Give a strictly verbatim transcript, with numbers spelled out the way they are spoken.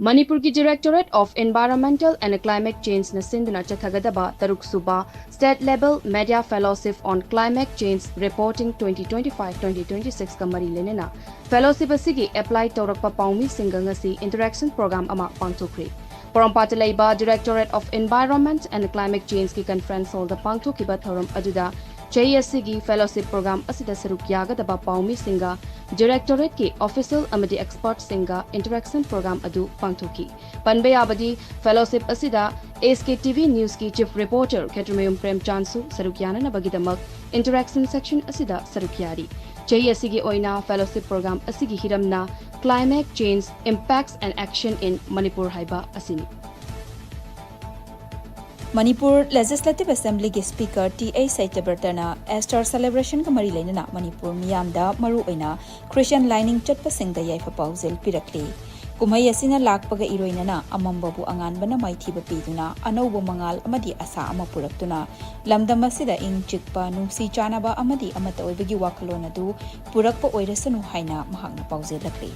ꯃꯅꯤꯄꯨꯔꯒꯤ Directorate of Environmental and Climate Changeꯅ ꯁꯤꯟꯗꯨꯅ ꯆꯠꯊꯒꯗꯕ ꯇꯔꯨꯛ ꯁꯨꯕ State Level Media Fellowship on Climate Change Reporting twenty twenty-five twenty twenty-sixꯀ ꯃꯔꯤ ꯂꯩꯅꯅ fellowship ꯑꯁꯤꯒꯤ apply ꯇꯧꯔꯛꯄ ꯄꯥꯎꯃꯤꯁꯤꯡꯒ ꯉꯁꯤ interaction program ꯑꯃ ꯄꯥꯡꯊꯣꯛꯈ꯭ꯔꯤ꯫ ꯄꯣꯔꯣꯝꯄꯥꯠꯇ ꯂꯩꯕ Directorate of Environment and Climate Changeꯀꯤ conference hallꯗ ꯄꯥꯡꯊꯣꯛꯈꯤꯕ ꯊꯧꯔꯝ ꯑꯗꯨꯗ ꯆꯍꯤ ꯑꯁꯤꯒꯤ fellowship program ꯑꯁꯤꯗ ꯁꯔꯨꯛ ꯌꯥꯒꯗꯕ ꯄꯥꯎꯃꯤꯁꯤꯡꯒ Directorateꯀꯤ official ꯑꯃꯗꯤ expertꯁꯤꯡꯒ interaction program ꯑꯗꯨ ꯄꯥꯡꯊꯣꯛꯈꯤ꯫ ꯄꯟꯕ ꯌꯥꯕꯗꯤ, fellowship ꯑꯁꯤꯗ S K T V Newsꯀꯤ chief reporter ꯈꯦꯇ꯭ꯔꯤꯃꯌꯨꯝ ꯄ꯭ꯔꯦꯝꯆꯥꯟꯁꯨ ꯁꯔꯨꯛ ꯌꯥꯅꯅꯕꯒꯤꯗꯃꯛ interaction section ꯑꯁꯤꯗ ꯁꯔꯨꯛ ꯌꯥꯔꯤ꯫ ꯆꯍꯤ ꯑꯁꯤꯒꯤ ꯑꯣꯏꯅ fellowship program ꯑꯁꯤꯒꯤ ꯍꯤꯔꯝꯅ Climate Change: Impacts and Action in Manipur ꯍꯥꯏꯕ ꯑꯁꯤꯅꯤ꯫ Manipur Legislative Assemblyꯒꯤ Speaker T H ꯁꯇ꯭ꯌꯕ꯭ꯔꯇꯅ Easter celebrationꯒ ꯃꯔꯤ ꯂꯩꯅꯅ ꯃꯅꯤꯄꯨꯔ ꯃꯤꯌꯥꯝꯗ, ꯃꯔꯨꯑꯣꯏꯅ Christian ꯂꯥꯏꯅꯤꯡ ꯆꯠꯄꯁꯤꯡꯗ ꯌꯥꯏꯐ ꯄꯥꯎꯖꯦꯜ ꯄꯤꯔꯛꯂꯤ꯫ ꯀꯨꯝꯍꯩ ꯑꯁꯤꯅ ꯂꯥꯛꯄꯒ ꯏꯔꯣꯏꯅꯅ ꯑꯃꯝꯕꯕꯨ ꯑꯉꯥꯟꯕꯅ ꯃꯥꯏꯊꯤꯕ ꯄꯤꯗꯨꯅ ꯑꯅꯧꯕ ꯃꯉꯥꯜ ꯑꯃꯗꯤ ꯑꯁꯥ ꯑꯃ ꯄꯨꯔꯛꯇꯨꯅ ꯂꯝꯗꯝ ꯑꯁꯤꯗ ꯏꯪ ꯆꯤꯛꯄ, ꯅꯨꯡꯁꯤ ꯆꯥꯟꯅꯕ ꯑꯃꯗꯤ ꯑꯃꯠꯇ ꯑꯣꯏꯕꯒꯤ ꯋꯥꯈꯜꯂꯣꯟ ꯑꯗꯨ ꯄꯨꯔꯛꯄ ꯑꯣꯏꯔꯁꯅꯨ ꯍꯥꯏꯅ ꯃꯍꯥꯛꯅ ꯄꯥꯎꯖꯦꯜꯂꯛꯂꯤ꯫